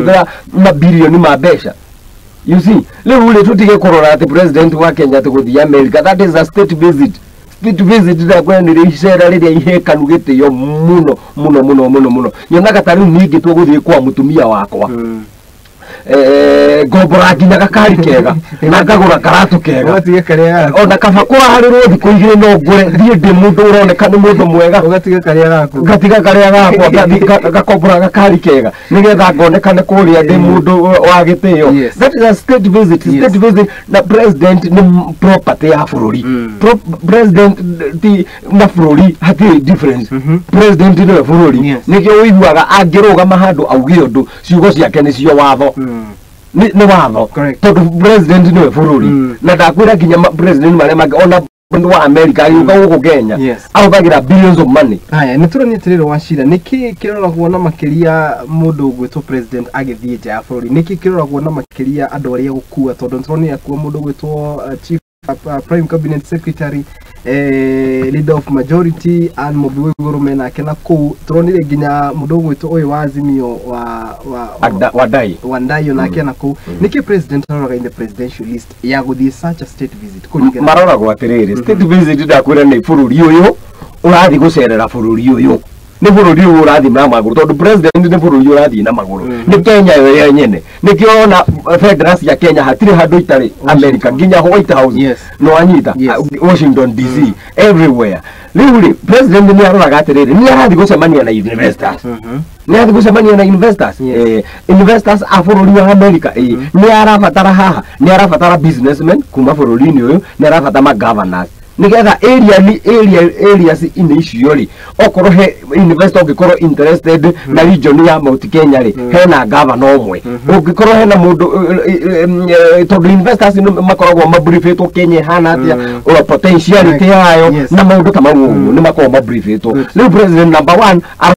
Ĩrahũthĩra mabirioni ma mbeca. You see, rĩu rĩ, tũtige kũrora atĩ president wa Kenya atĩ gũthiĩ America, that is a state visit. State visit, ndakwĩra, nĩ icera rĩrĩa ihekanu gĩtĩo mũno mũno mũno mũno mũno. Nyonaga ta rĩu ningĩ tũgũthiĩ kwa mũtumia wakwa, ngombora nginya gakari kega na ngagũra karatũ kega. Ũgatiga karĩa gaku. Ona kaba kũraharĩrwo thikũ 2, no ngũre thiĩ ndĩ mũndũ ũroneka nĩ mũndũ mwega. Ũgatiga karĩa gaku. Ngatiga karĩa gakwa, ngathiĩ ngakombora gakari kega nĩgetha ngonekane kũrĩa ndĩ mũndũ wa gĩtĩo. That is a state visit. State visit, na president nĩ property ya bũrũri. President ti na bũrũri hatirĩ difference. President nĩwe bũrũri. Nĩkĩo ũiguaga angĩrũgama handũ auge ũndũ, ciugo ciake nĩcio watho. Nĩ watho. Tondũ president nĩwe bũrũri. Na ndakwĩra nginya president marĩa mangĩ, ona president wa America agĩũka gũkũ Kenya, ahũthagĩra billions of money. Haya, nĩ tũronia atĩrĩrĩ, Wachira, nĩkĩ kĩroragwo na makĩria mũndũ ũgwĩtwo president agĩthiĩ nja ya bũrũri? Nĩkĩ kĩroragwo na makĩria andũ arĩa gũkua? Tondũ nĩtũronire akua mũndũ ũgwĩtwo chief prime cabinet secretary, leader of majority Anne Mumbi Waiguru menake na kũu. Tũronire nginya mũndũ ũgwĩtwo ũyũ wa Azimio wa Wadai. Wandayi onake na kũu. Nĩkĩ president aroraga in the presidential list ya gũthiĩ such a state visit kũringana? Maroragwo atĩrĩrĩ, state visit, ndakwĩra, nĩ bũrũri ũyũ ũrathiĩ gũcerera, bũrũri ũyũ nĩ bũrũri ũyũ ũrathiĩ na magũrũ, tondũ president nĩ bũrũri ũrathiĩ na magũrũ. Nĩ Kenya yo yenyene. Nĩkĩo ona bendera cia Kenya hatirĩ handũ itarĩ America, nginya White House. No anyita Washington DC, everywhere. Rĩu rĩ, president nĩ aroraga atĩrĩrĩ, nĩ arathiĩ gũcemania na investors, nĩ arathiĩ gũcemania na investors, investors a bũrũri wa America. Nĩ arabatara haha, nĩ arabatara businessmen kuma bũrũri-inĩ ũyũ, nĩ arabatara ma governors, nĩgetha area ni area areas inĩ icio rĩ, okorwo he investor ũngĩkorwo interested na region ya Mount Kenya rĩ, hena governor ũmwe ũngĩkorwo hena mũndũ, tondũ investors nĩ makoragwo mabriefĩtwo Kenya ĩhana atĩa, potentiality yayo, na maũndũ ta mau ũguo nĩ makoragwo mabriefĩtwo. Rĩu president number one